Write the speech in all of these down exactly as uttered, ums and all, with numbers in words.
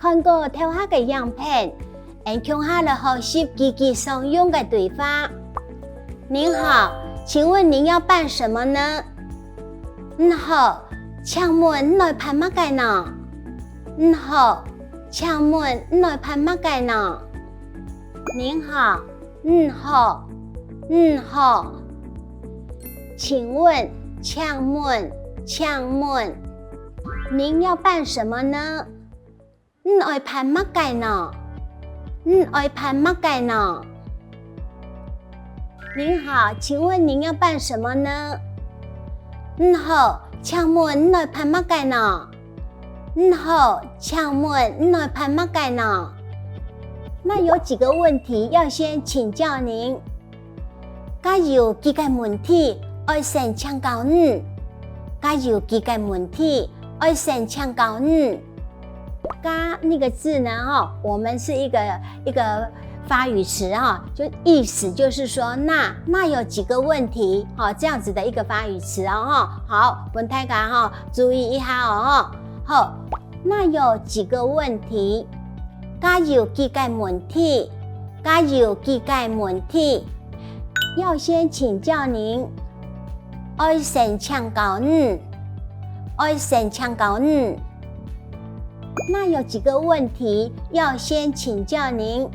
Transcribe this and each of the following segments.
看過頭下个影片，𠊎共下來學習幾句常用个對話。您好，請問您要辦什麼呢？你好，請問你愛辦麼个呢？你好，請問你愛辦麼个呢？您好，你好，你好。請問，請問，請問，您要辦什麼呢？你愛辦麼个呢？你愛辦麼个呢？您好，請問您要辦什麼呢？你好，請問你愛辦麼个呢？你好，請問你愛辦麼个呢？那有幾個問題要先請教您。該有幾個問題愛先請教你。該有幾個問題愛先請教你。該那個字呢，哈，我們是一個，一個發語詞哈，就意思就是說，那，那有幾個問題，哈，這樣子的一個發語詞哦，哈。好，分大家哈注意一下哦，哈。好，那有幾個問題，該有幾個問題，該有幾個問題，要先請教您，愛先請教你，愛先請教你。那有幾個問題要先請教您。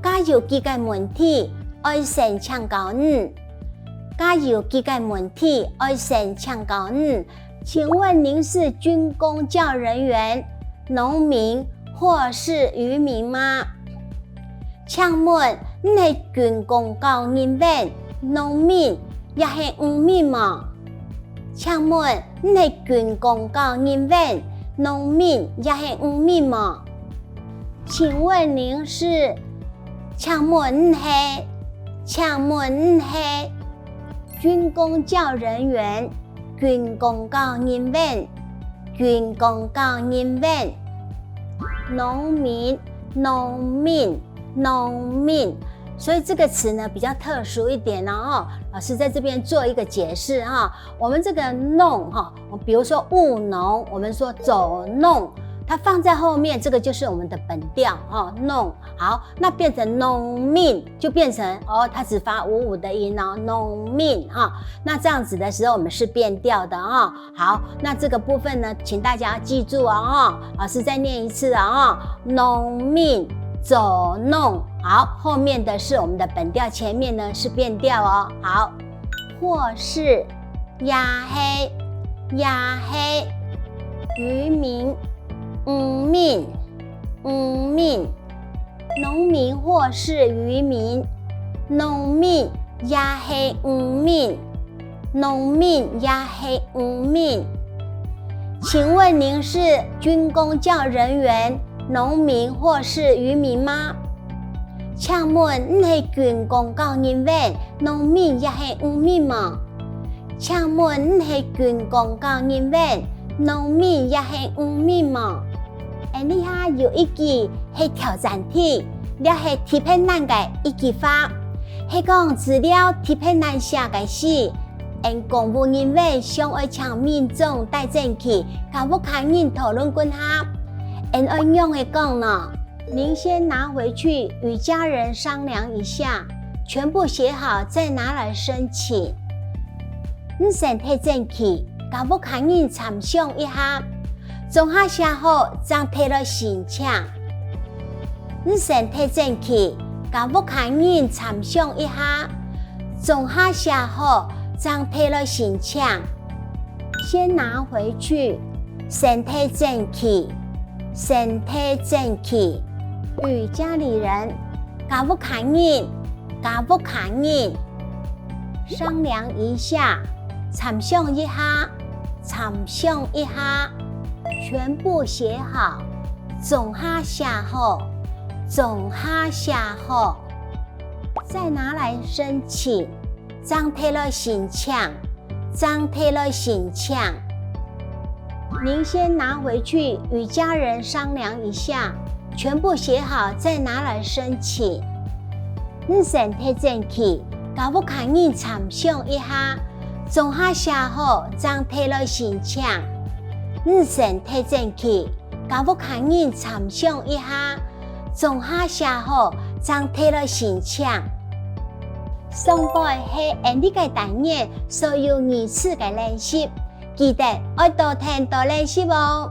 該有幾個問題愛先請教你。該有幾個問題愛先請教你。請問您是軍公教人員、農民或是漁民嗎？請問你係軍公教人員、農民也係漁民無？請問你係軍公教人員、農民也係漁民無？請問您是，請問你係，請問你係軍公教人員、軍公教人員、軍公教人員、農民、農民、農民。所以這個詞呢，比較特殊一點哦，老師在這邊做一個解釋哈。我們這個農哈，比如說務農，我們說做農，它放在後面，這個就是我們的本調哈，農。好，那變成農民，就變成，哦，它只發五五的音哦，農民哈。那這樣子的時候，我們是變調的哈。好，那這個部分呢，請大家要記住哦，哈。老師再念一次哦，哈。農民做農，好，後面的是我們的本調，前面呢是變調哦。好，或是，也係，也係，漁民，漁民，漁民，農民或是漁民，農民也係漁民，農民也係漁民。請問您是軍公教人員、農民或是漁民嗎？請問你係軍公教人員、農民也係漁民無？請問你係軍公教人員、農民也係漁民無？𠊎這下有一句係挑戰題，這係特別難个一句話，係講資料特別難寫个時，𠊎公務人員想愛請民眾帶轉去，佮屋下人討論分下，𠊎愛仰仔講呢？您先拿回去與家人商量一下，全部寫好再拿來申請。你先提轉去，佮屋下人參詳一下，總下寫好正提來申請。你先提轉去，佮屋下人參詳一下，總下寫好正提來申請。先拿回去，先提轉去，先提轉去。與家裡人，佮屋下人，佮屋下人。商量一下，參詳一下，參詳一下。全部寫好，總下寫好，總下寫好。再拿來申請，正提來申請，正提來申請。您先拿回去與家人商量一下，全部寫好再拿來申請。你先提轉去，佮屋下人參詳一下，總下寫好正提來申請。你先提轉去，㧯屋下人參詳一下，總下寫好正提來申請。上背係𠊎俚這個單元所有語詞个練習，記得愛多聽多練習哦！